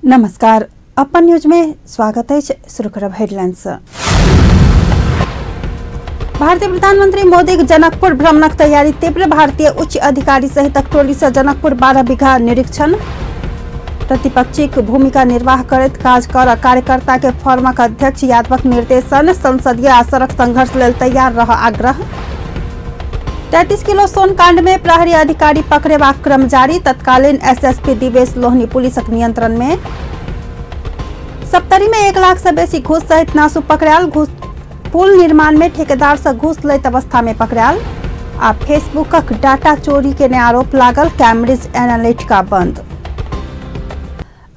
नमस्कार, अपन न्यूज में स्वागत है। शुरू करब हेडलाइंस। भारतीय प्रधानमंत्री मोदी के जनकपुर भ्रमणक तैयारी तीव्र। भारतीय उच्च अधिकारी सहित टोली से जनकपुर 12 बीघा निरीक्षण। प्रतिपक्षीक भूमिका निर्वाह करैत काज कर कार्यकर्ता के फोरमक अध्यक्ष यादवक निर्देशन। संसदीय आ सड़क संघर्ष लेल तैयार रह आग्रह। 33 किलो सोन कांड में प्रहरी अधिकारी पकड़ेबाक क्रम जारी। तत्कालीन एसएसपी दिवेश लोहनी पुलिसक नियंत्रण में। सप्तरी में 1 लाख से बेसी घूस सहित नासु पकड़ायल। घूस पुल निर्माण में ठेकेदार से घूस लैत अवस्था में पकड़ायल। आ फेसबुकक डाटा चोरी के आरोप लागल। कैम्ब्रिज एनालिटिका बंद।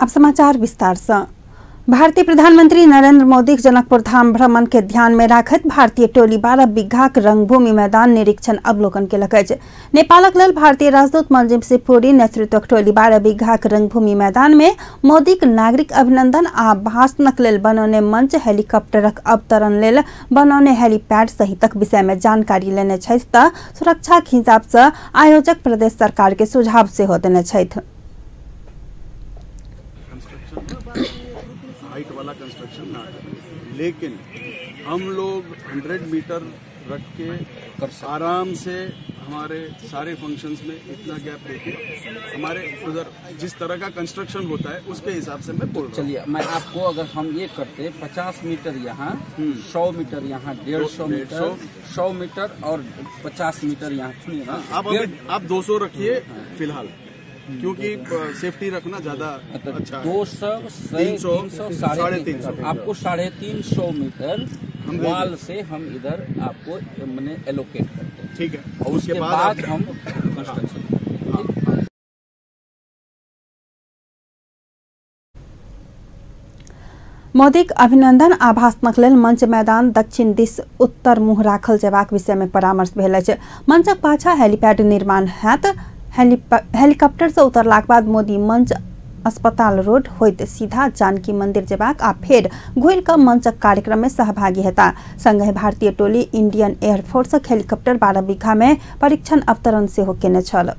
अब समाचार विस्तार से। भारतीय प्रधानमंत्री नरेंद्र मोदी जनकपुर धाम भ्रमण के ध्यान में राखैत भारतीय टोली 12 बीघाक रंगभूमि मैदान निरीक्षण अवलोकन केलक अछि। नेपालक लेल भारतीय राजदूत मंजीव सिंह पुरी नेतृत्वक टोली 12 बीघाक रंगभूमि मैदान में मोदीक नागरिक अभिनंदन आ भाषणक लेल बनौने मंच, हेलीकॉप्टरक अवतरण लेल बनौने हेलीपैड सहितक विषय में जानकारी लेने छथि त सुरक्षाक हिसाब से आयोजक प्रदेश सरकार के सुझाव सेहो देने छथि। हाइट वाला कंस्ट्रक्शन ना करें, लेकिन हम लोग 100 मीटर रख के आराम से हमारे सारे फंक्शंस में इतना गैप देके हमारे उधर जिस तरह का कंस्ट्रक्शन होता है उसके हिसाब से मैं बोल रहा हूँ। चलिए, मैं आपको अगर हम ये करते 50 मीटर यहाँ, 100 मीटर यहाँ, 150 मीटर, 100 मीटर और 50 मीटर यहाँ। सुनिए ना, आप 200 रखिए फिलहाल, क्योंकि सेफ्टी रखना ज्यादा अच्छा है। 200, 300, 350, आपको 350 मीटर वाल से हम इधर आपको मैंने एलोकेट करते हैं। ठीक है, और उसके बाद हम कंस्ट्रक्शन। मोदीक अभिनंदन आ भाषणक लेल मंच मैदान दक्षिण दिस उत्तर मुँह राखल जेबाक विषय में परामर्श भेल अछि। मंचक पाछा हेलीपैड निर्माण हैत। हेलीकॉप्टर से उतरलाक बाद मोदी मंच अस्पताल रोड होइत सीधा जानकी मंदिर जेबाक आ फेर घुरि कऽ मंचक कार्यक्रम में सहभागी हेता। संगहि भारतीय टोली इंडियन एयरफोर्सक हेलीकॉप्टर 12 बीघा में परीक्षण अवतरण सेहो केने छल।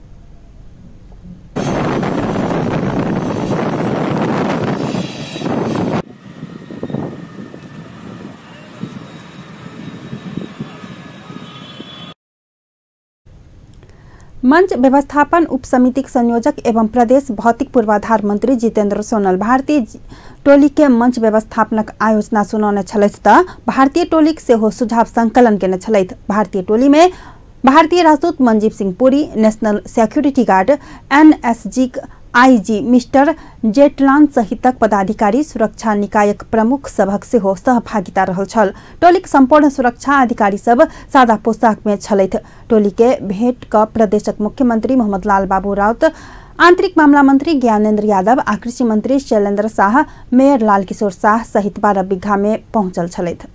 मंच व्यवस्थापन उप समितिक संयोजक एवं प्रदेश भौतिक पूर्वाधार मंत्री जितेंद्र सोनल भारतीय टोली के मंच व्यवस्थापनक आयोजना सुनौने छलथि त भारतीय टोलीक सेहो सुझाव संकलन केने छलथि। भारतीय टोली में भारतीय राजदूत Manjeev Singh Puri, national security guard NSG IG mister Zetlan सहितक पदाधिकारी, सुरक्षा निकायक प्रमुख सभक सेहो सहभागिता रहल छल। टोलीक संपूर्ण सुरक्षा अधिकारी सब सादा पोशाक में छलथि। टोली के भेंट क प्रदेशक मुख्यमंत्री मोहम्मद लाल बाबू राउत, आंतरिक मामला मंत्री ज्ञानेन्द्र यादव आ कृषि मंत्री शैलेन्द्र शाह, मेयर लालकिशोर शाह सहित 12 बीघा में पहुंचल छलथि।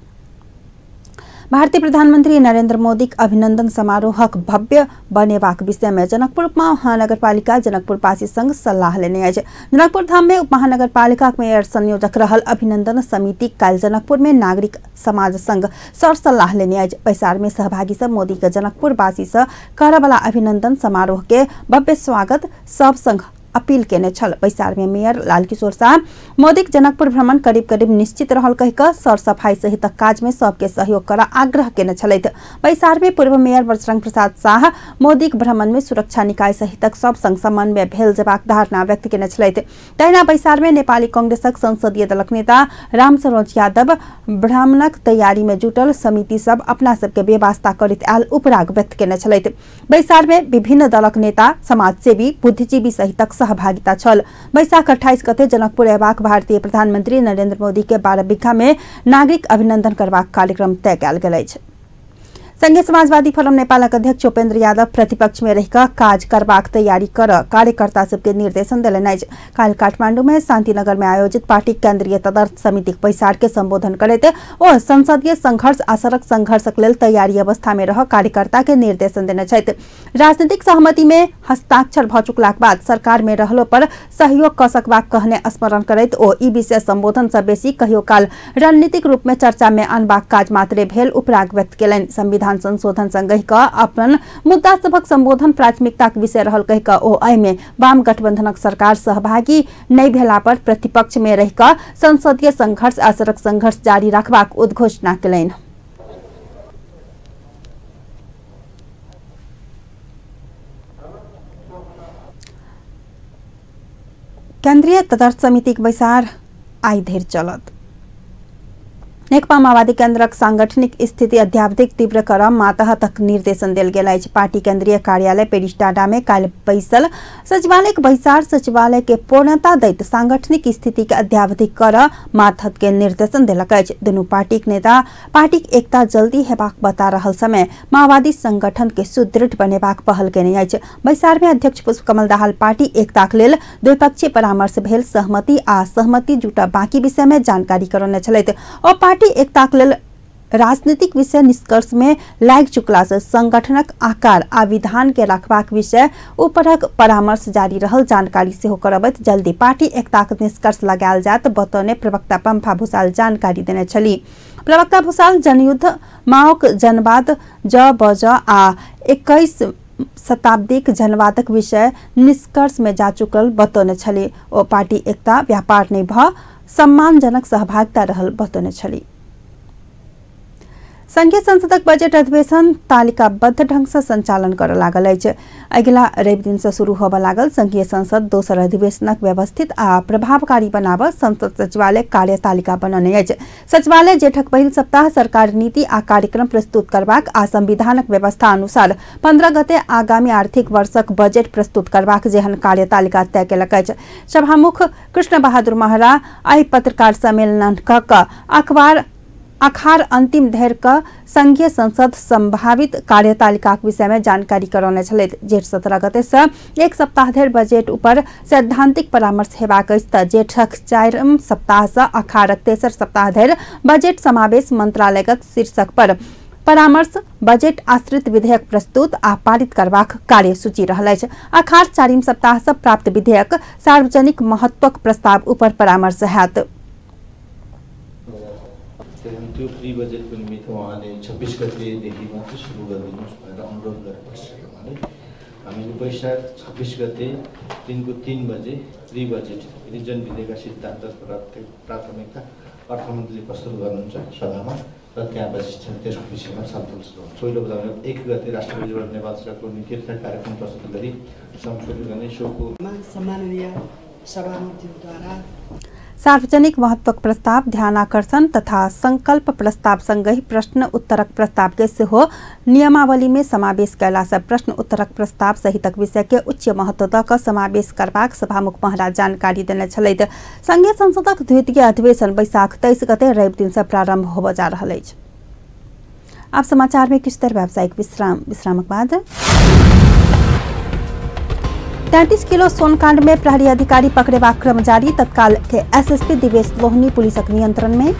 भारतीय प्रधानमंत्री नरेंद्र मोदीक अभिनंदन समारोहक भव्य बनेबाक विषय में जनकपुर उप महानगरपालिका जनकपुरवासी संघ सलाह लेने अछि। जनकपुर धाम में उप महानगरपालिका मेयर संयोजक रहल अभिनंदन समिति काल्हि जनकपुर में नागरिक समाज संघ सर सलाह लेने अछि। बैसार में सहभागी सब मोदी के जनकपुरवासी से करऽवला अभिनंदन समारोह के भव्य स्वागत सब संघ अपील केने छल। बैसार में मेयर लालकिशोर शाह मोदीक जनकपुर भ्रमण करीब करीब निश्चित रहल कहि कऽ सर सफाई सहित काज में सबके सहयोग कर आग्रह केने छलथि। बैसार में पूर्व मेयर बजरंग प्रसाद शाह मोदीक भ्रमण में सुरक्षा निकाय सहितक सब संग समन्वय भेल जेबाक धारणा व्यक्त केने छलथि। तहिना बैसार में नेपाली कांग्रेसक संसदीय दलक नेता रामसरोज यादव भ्रमणक तैयारी में जुटल समिति सब अपना सबके बेवास्ता करैत आयल उपराग व्यक्त केने छलथि। बैसार में विभिन्न दलक नेता, समाजसेवी, बुद्धिजीवी सहितक सहभागिता छल। बैसाख 28 गते जनकपुर अयबाक भारतीय प्रधानमंत्री नरेंद्र मोदी के 12 बीघा में नागरिक अभिनंदन करबाक कार्यक्रम तय कयल गेल अछि। संघीय समाजवादी फोरम नेपालक अध्यक्ष उपेंद्र यादव प्रतिपक्ष में रहिकऽ काज करबाक तैयारी कर कार्यकर्ता सबके निर्देशन देलनि अछि। काल्हि काठमांडू में शांतिनगर में आयोजित पार्टी केंद्रीय तदर्थ समितिक बैसार के संबोधन करैत ओ संसदीय संघर्ष आ सड़क संघर्षक लेल तैयारी अवस्था में रह कार्यकर्ता के निर्देशन देने छथि। राजनीतिक सहमति में हस्ताक्षर भऽ चुकलाक बाद सरकार में रहलो पर सहयोग कऽ सकबाक कहने स्मरण करैत ओ ई विषय संबोधन से बेसी कहियो काल रणनीतिक रूप में चर्चा में अनबाक काज मात्रे भेल उपराग व्यक्त केलनि। संविधान संविधान संशोधन संगहि क अपन मुद्दा सभक संबोधन प्राथमिकताक विषय रहल कहि क ओ एहिमे वाम गठबंधनक सरकार सहभागी नहि भेला पर प्रतिपक्ष में रहि क संसदीय संघर्ष आ सड़क संघर्ष जारी रखबाक उद्घोषणा केलनि। केंद्रीय तदर्थ समितिक बैसार आइ धरि चलत। नेकपा माओवादी केंद्रक सांगठनिक स्थिति अद्यावधिक तीव्र कर मातहतक निर्देशन देल गेल अछि। पार्टी केंद्रीय कार्यालय पेरिस्टाडा में काल्हि बैसल सचिवालयक बैसार सचिवालय के पूर्णता दैत सांगठनिक स्थिति के अद्यावधिक कर मातहत के निर्देशन देलक अछि। दुनू पार्टीक नेता पार्टीक एकता जल्दी हेबाक बता रहल समय माओवादी संगठन के सुदृढ़ बनेबाक पहल केने अछि। बैसार में अध्यक्ष पुष्पकमल दाहाल पार्टी एकताक लेल द्विपक्षीय परामर्श भेल सहमति आ सहमति जुटा बाकी विषय में जानकारी करौने छलथि। ओ पार्टी एकताक लेल राजनीतिक विषय निष्कर्ष में लागि चुकला से संगठनक आकार आ विधान के रखबाक विषय ऊपरक परामर्श जारी रहल जानकारी सेहो करबैत जल्दी पार्टी एकताक निष्कर्ष लगायल जायत बतौने प्रवक्ता पंफा भूषाल जानकारी देने छली। प्रवक्ता भूषाल जनयुद्ध माओक जनवाद ज बज आ 21 शताब्दीक जनवादक विषय निष्कर्ष में जा चुकल बतौने छली। ओ पार्टी एकता व्यापार नहि भ सम्मानजनक सहभागिता रहल बतौने छली। संघीय संसदक बजट अधिवेशन तालिकाबद्ध ढंग से संचालन कर लागल अछि। अगिला रवि दिन से शुरू होबय लागल संघीय संसद दोसर अधिवेशनक व्यवस्थित आ प्रभावकारी बनाबऽ संसद सचिवालय कार्यतालिका बनौने अछि। सचिवालय जेठक पहिल सप्ताह सरकार नीति आ कार्यक्रम प्रस्तुत करबाक आ संविधानक व्यवस्था अनुसार 15 गते आगामी आर्थिक वर्षक बजट प्रस्तुत करबाक जेहन कार्यतालिका तय केलक अछि। सभामुख कृष्ण बहादुर महरा आइ पत्रकार सम्मेलन क अखबार अखार अंतिम धरि क संघीय संसद संभावित कार्यतालिकाक विषय में जानकारी करौने छलथि। जेठ 17 गते से एक सप्ताह धरि बजट ऊपर सैद्धांतिक परामर्श हेबाक अछि त जेठक 4 सप्ताह से अखारक 3 सप्ताह धरि बजट समावेश मंत्रालयगत शीर्षक पर परामर्श बजट आश्रित विधेयक प्रस्तुत आ पारित करबाक कार्यसूची रहल अछि। अखार 4 सप्ताह से प्राप्त विधेयक सार्वजनिक महत्वक प्रस्ताव ऊपर परामर्श हैत। त्यो प्री बजेटको निमित्त उहाँले 26 गतेदेखि मात्रै सुरु गरिदिनुहोस् भनेर अनुरोध गरेपछि उहाँले हामीले वैशाख 26 गते दिनको 3 बजे प्री बजेट रिजन विधेयकका सिद्धान्त प्राथमिकता अर्थमन्त्रीले प्रस्तुत गर्नुहुन्छ सभामा र त्यहाँपछि त्यसको विषयमा छलफल सुरु हुन्छ। पहिलो बुधबार 1 गते राष्ट्रपति नेपाल सरकारको नीति तथा कार्यक्रम प्रस्तुत गरी संशोधन गर्ने सोको सम्माननीय सभामुखज्यूद्वारा सार्वजनिक महत्वक प्रस्ताव ध्यानाकर्षण तथा संकल्प प्रस्ताव संगहि प्रश्न उत्तरक प्रस्ताव के सेहो नियमावली में समावेश कयला से प्रश्न उत्तरक प्रस्ताव सहितक विषय के उच्च महत्व दऽ कऽ समावेश करबाक सभामुख महरा जानकारी देने छलथि। संघीय संसदक द्वितीय अधिवेशन वैशाख 23 गते रवि दिन से प्रारंभ होबय जा रहल अछि। आब समाचार में किछु देर व्यावसायिक विश्राम, विश्रामक बाद 33 किलो सोनकांड में प्रहरी अधिकारी पकड़ेबाक क्रम जारी। तत्काल के एसएसपी दिवेश लोहनी पुलिसक नियंत्रण में।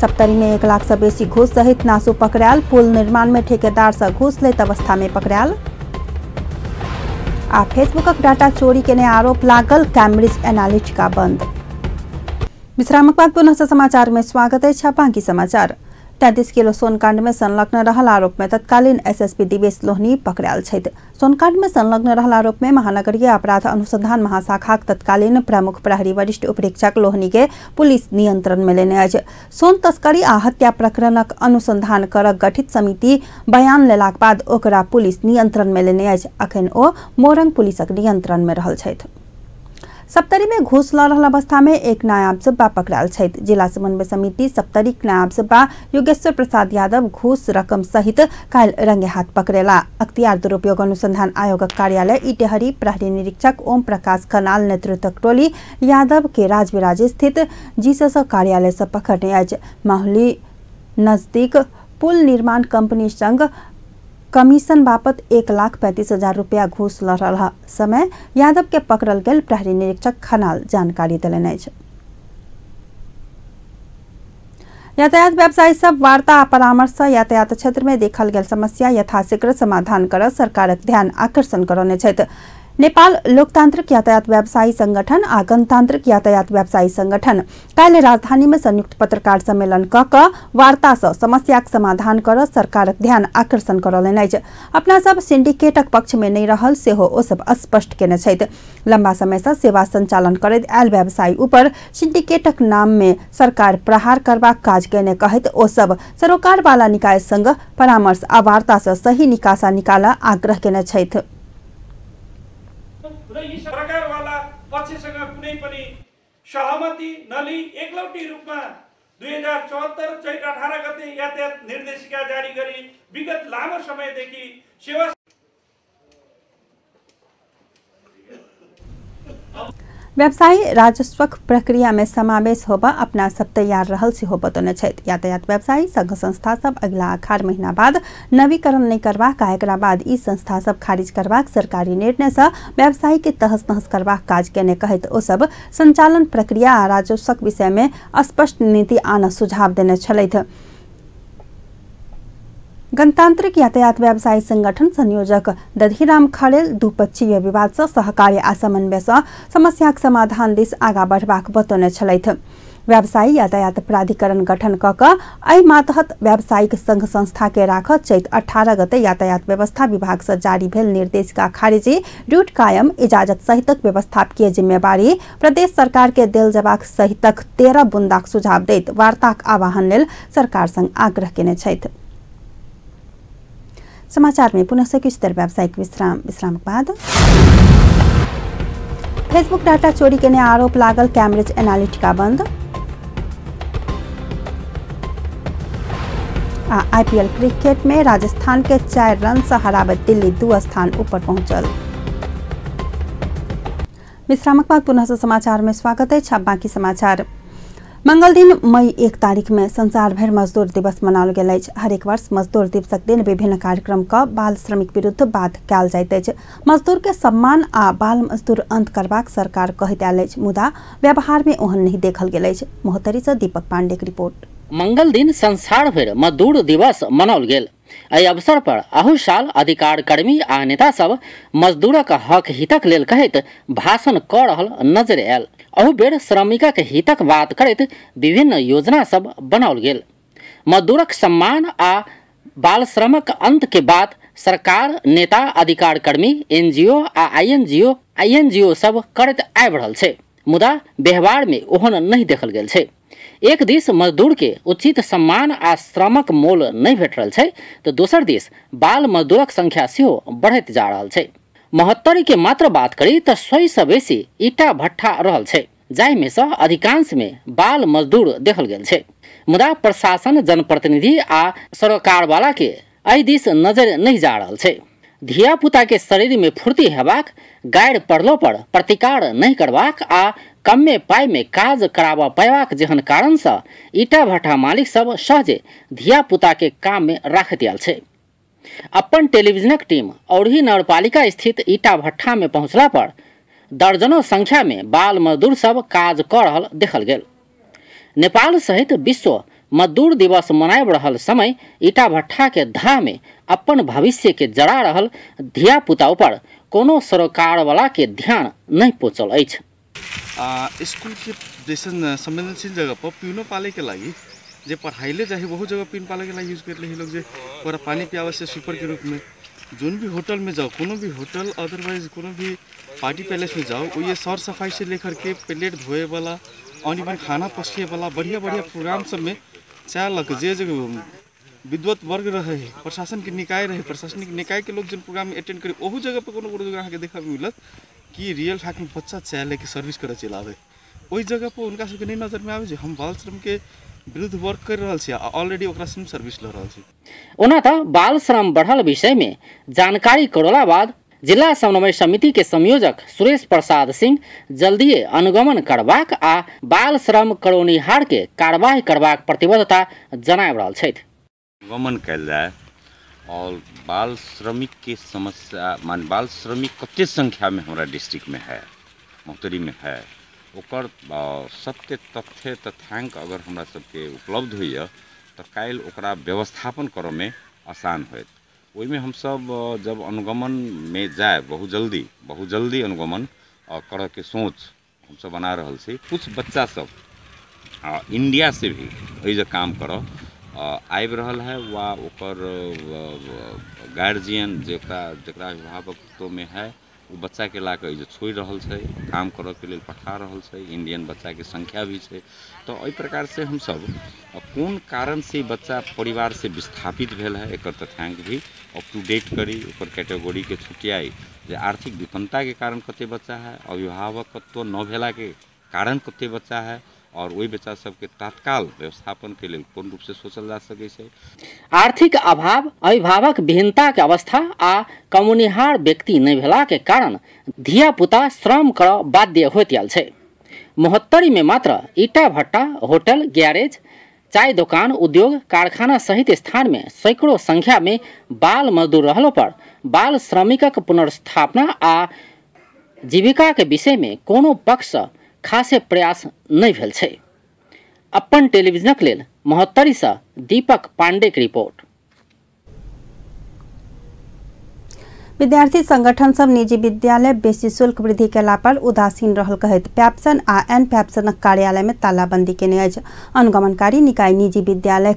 सप्तरी में 1 लाख से बेसी घूस सहित नासु पकड़ायल। पुल निर्माण में ठेकेदार से घूस लैत अवस्था में पकड़ायल। आ फेसबुकक डाटा चोरी केने आरोप लागल कैम्ब्रिज एनालिटिका बंद। विश्रामक बाद पुनः समाचार में स्वागत अछि। बाकी समाचार 33 किलो सोनकांड में संलग्न रहल आरोप में तत्कालीन एसएसपी दिवेश लोहनी पकड़ायल छथि। सोनकांड में संलग्न रहल आरोप में महानगरीय अपराध अनुसंधान महाशाखाक तत्कालीन प्रमुख प्रहरी वरिष्ठ उपरीक्षक लोहनी के पुलिस नियंत्रण में लेने अछि। सोन तस्करी आ हत्या प्रकरणक अनुसंधान करक गठित समिति बयान लेलाक बाद ओकरा पुलिस नियंत्रण में लेने अछि। अखन ओ मोरंग पुलिसक नियंत्रण में रहल छथि। सप्तरी में घूस ल रहल अवस्था में एक नायाब सुब्बा पकड़ायल छथि। जिला समन्वय समिति सप्तरीक नायाब सुब्बा योगेश्वर प्रसाद यादव घूस रकम सहित काल्हि रंगे हाथ पकड़ेला। अख्तियार दुरुपयोग अनुसंधान आयोगक कार्यालय इटेहरी प्रहरी निरीक्षक ओम प्रकाश खनाल नेतृत्वक टोली यादव के राजविराज स्थित जीसस कार्यालय से पकड़ने अछि। माहुली नजदीक पुल निर्माण कंपनी संग कमीशन बापत 1,35,000 रुपया घूस ल रहल समय यादव के पकड़ल गेल प्रहरी निरीक्षक खनाल जानकारी देलनि अछि। यातायात व्यवसायी सब वार्ता आ परामर्श यातायात क्षेत्र में देखल गेल समस्या यथाशीघ्र समाधान कर सरकारक ध्यान आकर्षण करौने छथि। नेपाल लोकतांत्रिक यातायात व्यवसायी संगठन आ गणतांत्रिक यातायात व्यवसायी संगठन काल्हि राजधानी में संयुक्त पत्रकार सम्मेलन क क वार्ता सँ समस्याक समाधान कर सरकारक ध्यान आकर्षण करौलनि अछि। अपना सब सिंडिकेटक पक्ष में नहि रहल सेहो ओ सब स्पष्ट केने छथि। लंबा समय सँ सेवा संचालन करैत आयल व्यवसायी ऊपर सिंडिकेटक नाम में सरकार प्रहार करबाक काज केने कहैत ओ सब सरोकार वाला निकाय संग परामर्श आ वार्ता सँ सही निकासा निकाल आग्रह केने छथि। सरकारवाला पक्षसँग कुनै पनि सहमति नलिई एकलौटी रूपमा 2074 चैत 18 गते यातायात निर्देशिका जारी गरी विगत लामो समयदेखि सेवा व्यवसायी राजस्वक प्रक्रिया में समावेश होबा अपना सब तैयार रहल सेहो बतौने छथि। यातायात व्यवसायी संघ संस्था सब अगिला अखाड़ महीना बाद नवीकरण नहि करबाक आ एकरा बाद ई संस्था सब खारिज करबाक सरकारी निर्णय सँ व्यवसायी के तहस नहस करबाक काज केने कहैत ओ सब संचालन प्रक्रिया आ राजस्वक विषय में स्पष्ट नीति आन सुझाव देने छलथि। गणतांत्रिक यातायात व्यवसायी संगठन संयोजक दधिराम खरेल द्विपक्षीय विवाद सँ सहकार्य आ समन्वय सँ समस्याक समाधान दिस आगा बढ़बाक बतौने छलथि। व्यवसायी यातायात प्राधिकरण गठन क क एहि मातहत व्यावसायिक संघ संस्था के राखत चैत 18 गते यातायात व्यवस्था विभाग सँ जारी भेल निर्देशिका खारिजी रूट कायम इजाजत सहितक व्यवस्थापकीय जिम्मेवारी प्रदेश सरकार के देल जबाक सहितक 13 बुंदाक सुझाव दैत वार्ताक आह्वान लेल सरकार संग आग्रह केने छथि। समाचार में पुनः से किछु देर व्यावसायिक विश्राम। विश्राम के बाद फेसबुक डाटा चोरी के आरोप लागल कैम्ब्रिज एनालिटिका बंद आ आईपीएल क्रिकेट में राजस्थान के 4 रन से हराबैत दिल्ली 2 स्थान ऊपर पहुंचल। विश्रामक बाद पुनः से समाचार में स्वागत है। अब बाकी समाचार। मंगल दिन मई 1 तारीख में संसार भर मजदूर दिवस मनाओल गेल अछि। हरेक वर्ष मजदूर दिवसक दिन विभिन्न कार्यक्रम क बाल श्रमिक विरुद्ध बात कयल जाइत अछि। मजदूर के सम्मान आ बाल मजदूर अंत करबाक सरकार कहैत आयल अछि, मुदा व्यवहार में ओहन नहीं देखल गेल अछि। महोत्तरी से दीपक पांडे के रिपोर्ट। मंगल दिन संसार भर मजदूर दिवस मनाओल गेल। एहि अवसर पर अहू साल अधिकार कर्मी आ नेता सब मजदूरक हक हितक लेल कहैत भाषण क रहल नजर आयल। अहू बेर श्रमिकक हितक बात करैत विभिन्न योजना सब बनाओल गेल। मजदूरक सम्मान आ बाल श्रमक अंत के बाद सरकार, नेता, अधिकार कर्मी, एनजीओ आ आईएनजीओ सब करैत आबि रहल छै, मुदा व्यवहार में ओहन नहीं देखल गेल छै। एक दिस मजदूर के उचित सम्मान आ श्रमक मोल नहीं भेट रहल छै, तो दोसर दिस बाल मजदूरक संख्या सेहो बढ़ैत जा रहल छै। महोत्तरी के मात्र बात करी तो 100 से बेसी ईटा भट्ठा रहल छै, जाहिमे से अधिकांश में बाल मजदूर देखल गेल छै। मुदा प्रशासन, जनप्रतिनिधि आ सरोकार वाला के एहि दिस नजर नहीं जा रहल छै। धिया पुता के शरीर में फुर्ती हेबाक, गारि पड़लो पर प्रतिकार नहीं करबाक आ कमे पाई में काज कराबऽ पयबाक जेहन कारण से ईटा भट्ठा मालिक सब सहजे धिया पुता के काम में राखैत आयल छै। अपन टेलीविजनक टीम औरही नगरपालिका स्थित ईटा भट्ठा में पहुंचला पर दर्जनों संख्या में बाल मजदूर सब काज कर रहल देखल गेल। नेपाल सहित विश्व मजदूर दिवस मनाबि रहल समय ईटा भट्ठा के धाह में अपन भविष्य के जरा रहल धिया पुता ऊपर कोनो सरोकार वाला के ध्यान नहीं पहुँचल अछि। स्कूल के जैसन संवेदनशील जगह पर पीनो पाले के लागि जे पढ़ाइले जाए बहुत जगह पीन पाले के लागि यूज कर ले लोग, जे पूरा पानी पियावे से स्वीपर के रूप में। जोन भी होटल में जाओ, कोनो भी होटल अदरवाइज कोनो भी पार्टी पैलेस में जाओ, वो ये सर सफाई से लेकर के प्लेट धोए वाला और इवन खाना पसके वाला बढ़िया बढ़िया प्रोग्राम सब में चाय लग जे विद्वत वर्ग रहे, प्रशासन के निकाय रहे, प्रशासनिक निकाय के लोग जिन प्रोग्राम में अटेंड करे ओहू जगह पर कोनो कोनो जगह अहाँके देखा मिलत कि रियल फैक्ट में बच्चा चाय लेके सर्विस करे चलि आबै। ओहि जगह पर उनका सबके नहीं नजर में आबै जे हम बाल श्रम के विरुद्ध वर्क कर रहल छी आ ऑलरेडी ओकरा से सर्विस ल रहल छी। ओना तऽ बाल श्रम बढ़ल विषय में जानकारी करौला बाद जिला समन्वय समिति के संयोजक सुरेश प्रसाद सिंह जल्दिए अनुगमन करबाक आ बाल श्रम करौनिहार के कार्रवाई करबाक प्रतिबद्धता जनाबि रहल छथि। अनुगमन कयल जाय और बाल श्रमिक के समस्या, मान बाल श्रमिक कते संख्या में हमारा डिस्ट्रिक्ट में है, महोत्तरी में है, ओकर सत्य तथ्य तथ्यांक अगर हमरा सबके उपलब्ध होइए तो काल्हि ओकरा व्यवस्थापन करऽमे आसान होयत। ओहिमे हमसब जब अनुगमन में जाए बहुत जल्दी अनुगमन करऽ के सोच हमसब बना रहल छी। कुछ बच्चा सब इंडिया से भी एहि जे काम करऽ आबि रहल है वा ओकर गार्जियन जकरा अभिभावकत्वमे है ओ बच्चाके ला कऽ जे छोड़ि रहल छै, काम करऽके लेल पठा रहल छै। इंडियन बच्चाके संख्या भी छै। तऽ एहि प्रकारसँ हमसब कोन कारणसँ बच्चा परिवारसँ विस्थापित भेल है एकर तथ्यांक भी अप टू डेट करी, ओकर कैटेगरीके छुटियाई जे आर्थिक विपन्नताके कारण कते बच्चा है, अभिभावकत्व न भेलाके कारण कते बच्चा है और वही बच्चा सबके तात्काल व्यवस्थापन के लेल कोन रूप से सोचल जा सकै छै। आर्थिक अभाव, अभिभावक विहीनता के अवस्था आ कमौनिहार व्यक्ति नहि भेला के कारण धिया पुता श्रम कर बाध्य होइत आयल छै। महोत्तरी में मात्र ईटा भट्टा, होटल, गैरेज, चाय दोकान, उद्योग, कारखाना सहित स्थान में सैकड़ों संख्या में बाल मजदूर रहलो पर बाल श्रमिकक पुनर्स्थापना आ जीविका के विषय में कोनो पक्ष खासे प्रयास नहि भेल छै। अपन टेलीविजनक लेल महोत्तरी से दीपक पांडे के रिपोर्ट। विद्यार्थी संगठन सब निजी विद्यालय बेसी शुल्क वृद्धि केला पर उदासीन रहल कहैत पैप्सन आ एन पैप्सनक कार्यालय में तालाबंदी केने अछि। अनुगमनकारी निकाय निजी विद्यालय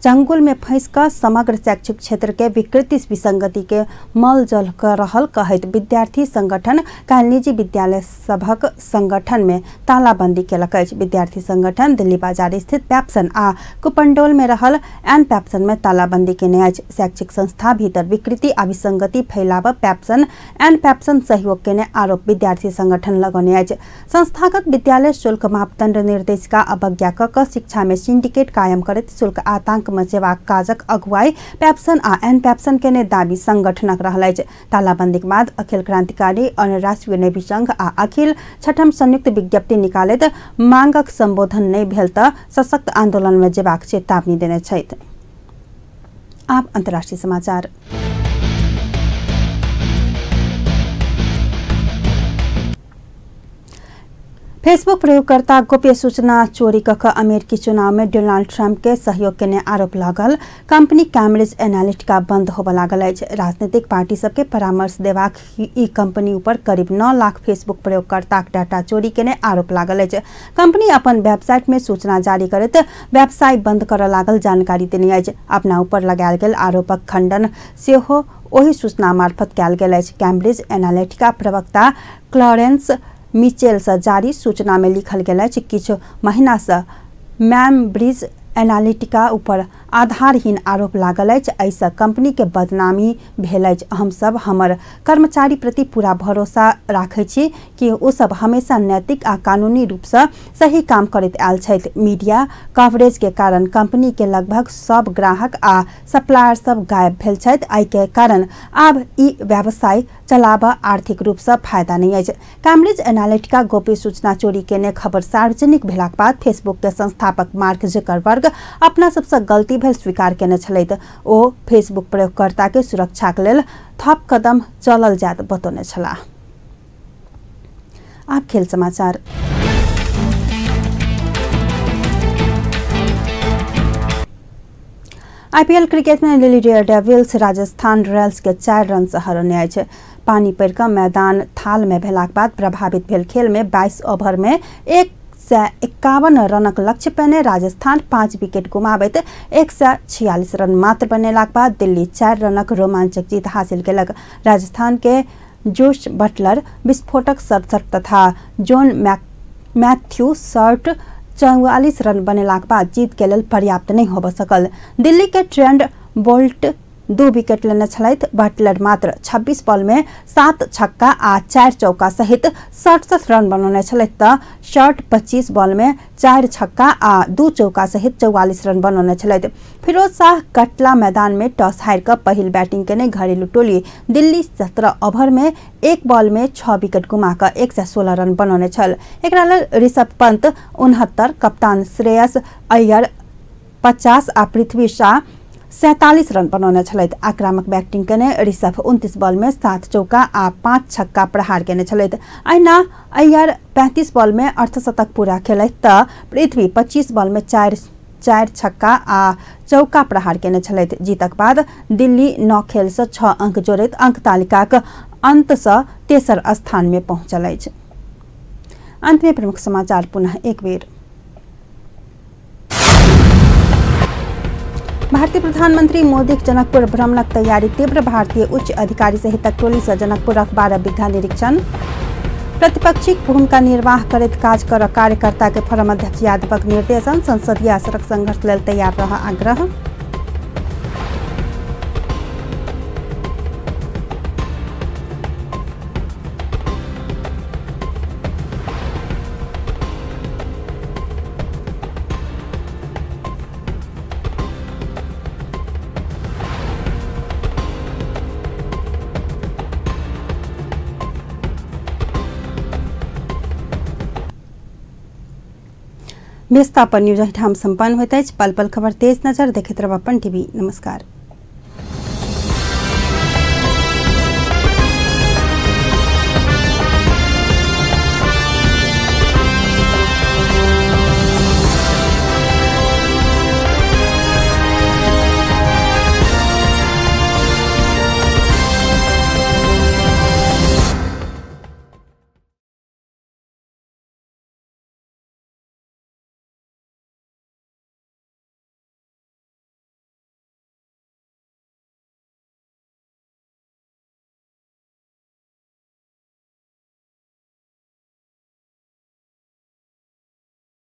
चंगुल में फंसि कऽ समग्र शैक्षिक क्षेत्र के विकृति विसंगति के मल जल कर रहल कहैत विद्यार्थी संगठन काल्हि निजी विद्यालय सभक संगठन में तालाबंदी केलक अछि। विद्यार्थी संगठन दिल्ली बाजार स्थित पैप्सन आ कुपंडोल में रहल एन पैप्सन में तालाबंदी केने अछि। शैक्षिक संस्था भीतर विकृति आ विसंगति फैलाब पैप्सन एन पैप्सन सहयोग केने आरोप विद्यार्थी संगठन लगौने अछि। संस्थागत विद्यालय शुल्क मापदंड निर्देशिका अवज्ञा कऽ शिक्षा में सिंडिकेट कायम करैत शुल्क आतंक मचेबाक काजक अगुवाई पैप्सन आ एन पैप्सन केने दाबी संगठनक रहल अछि। तालाबंदीक बाद अखिल क्रांतिकारी अनराष्ट्रीय नेवी संघ आ अखिल छठम संयुक्त विज्ञप्ति निकालैत मांगक संबोधन नहि भेल तऽ सशक्त आंदोलन में जेबाक चेतावनी देने छथि। आब अंतर्राष्ट्रीय समाचार। फेसबुक प्रयोगकर्ता गोप्य सूचना चोरी कऽ अमेरिकी चुनाव में डोनाल्ड ट्रंप के सहयोग केने आरोप लागल कंपनी कैम्ब्रिज एनालिटिका बंद होबय लागल अछि। राजनीतिक पार्टी सबके परामर्श देबाक ई कंपनी ऊपर करीब 9 लाख फेसबुक प्रयोगकर्ताक डाटा चोरी केने आरोप लागल अछि। कंपनी अपन वेबसाइट में सूचना जारी करैत व्यवसाय बंद करय लागल जानकारी देने अछि। अपना ऊपर लगायल गेल आरोपक खंडन सेहो ओहि सूचना मार्फत कयल गेल अछि। कैम्ब्रिज एनालिटिका प्रवक्ता क्लॉरेंस मिचेल से जारी सूचना में लिखल गेल अछि, किछु महीना से कैम्ब्रिज एनालिटिका ऊपर आधारहीन आरोप लागल अछि। एहिसँ कंपनी के बदनामी भेल अछि। हम सब हमर कर्मचारी प्रति पूरा भरोसा राखै छी कि ओ सब हमेशा नैतिक आ कानूनी रूप से सही काम करैत आयल छथि। मीडिया कवरेज के कारण कंपनी के लगभग सब ग्राहक आ सप्लायर सब गायब भेल छथि। एहि के कारण आब ई व्यवसाय चलाब आर्थिक रूप से फायदा नहीं अछि। कैम्ब्रिज एनालिटिका गोप्य सूचना चोरी केने खबर सार्वजनिक भेलाक बाद फेसबुक के संस्थापक मार्क जुकरबर्ग अपना सबसे गलती भेल स्वीकार केने छलथि। ओ फेसबुक प्रयोगकर्ता के सुरक्षाक लेल थप कदम चलल जायत बतौने छलाह। आब खेल समाचार। आईपीएल क्रिकेट में दिल्ली डेयरडेविल्स राजस्थान रॉयल्स के 4 रन से हरौने अछि। पानी पड़ि कऽ मैदान थाल में भेलाक बाद प्रभावित भेल खेल में 22 ओवर में 151 रनक लक्ष्य पेने राजस्थान 5 विकेट गुमाबैत 146 रन मात्र बनेलाक बाद दिल्ली 4 रनक रोमांचक जीत हासिल केलक। राजस्थान के जोश बटलर विस्फोटक 67 तथा जोन मैथ्यू शॉर्ट 44 रन बनेलाक बाद जीत के लेल पर्याप्त नहीं होबऽ सकल। दिल्ली के ट्रेंट बोल्ट 2 विकेट लेने छलथि। बटलर मात्र 26 बॉल में 7 छक्का आ 4 चौका सहित 67 रन बनौने छलथि तऽ शॉर्ट 25 बॉल में 4 छक्का आ 2 चौका सहित 44 रन बनौने छलथि। फिरोज शाह कटला मैदान में टॉस हारि कऽ पहिल बैटिंग केने घरेलू टोली दिल्ली 17 ओवर में 1 बॉल में 6 विकेट गुमा कऽ 116 रन बनौने छल। एकरा लेल ऋषभ पंत 69, कप्तान श्रेयस अय्यर 50 आ पृथ्वी शाह 47 रन बनौने छलथि। आक्रामक बैटिंग केने ऋषभ 29 बॉल में 7 चौका आ 5 छक्का प्रहार केने छलथि। अहिना अय्यर 35 बॉल में अर्धशतक पूरा खेलथि तऽ पृथ्वी 25 बॉल में 4 4 छक्का आ चौका प्रहार केने छलथि। जीतक बाद दिल्ली 9 खेल से 6 अंक जोड़ैत अंक तालिकाक अंत से तेसर स्थान में पहुंचल अछि। अंत में प्रमुख समाचार पुनः एक बेर। भारतीय प्रधानमंत्री मोदीक जनकपुर भ्रमणक तैयारी तीव्र। भारतीय उच्च अधिकारी सहितक टोली से जनकपुरक 12 बीघा निरीक्षण। प्रतिपक्षीक भूमिका निर्वाह करैत काज कर कार्यकर्ता के फोरम अध्यक्ष यादवक निर्देशन। संसदीय सड़क संघर्ष लेल तैयार रह आग्रह। व्यस्ता पर न्यूज एहिठाम सम्पन्न होइत अछि। पल पल खबर तेज नजर देखैत रहब अपन टीवी। नमस्कार।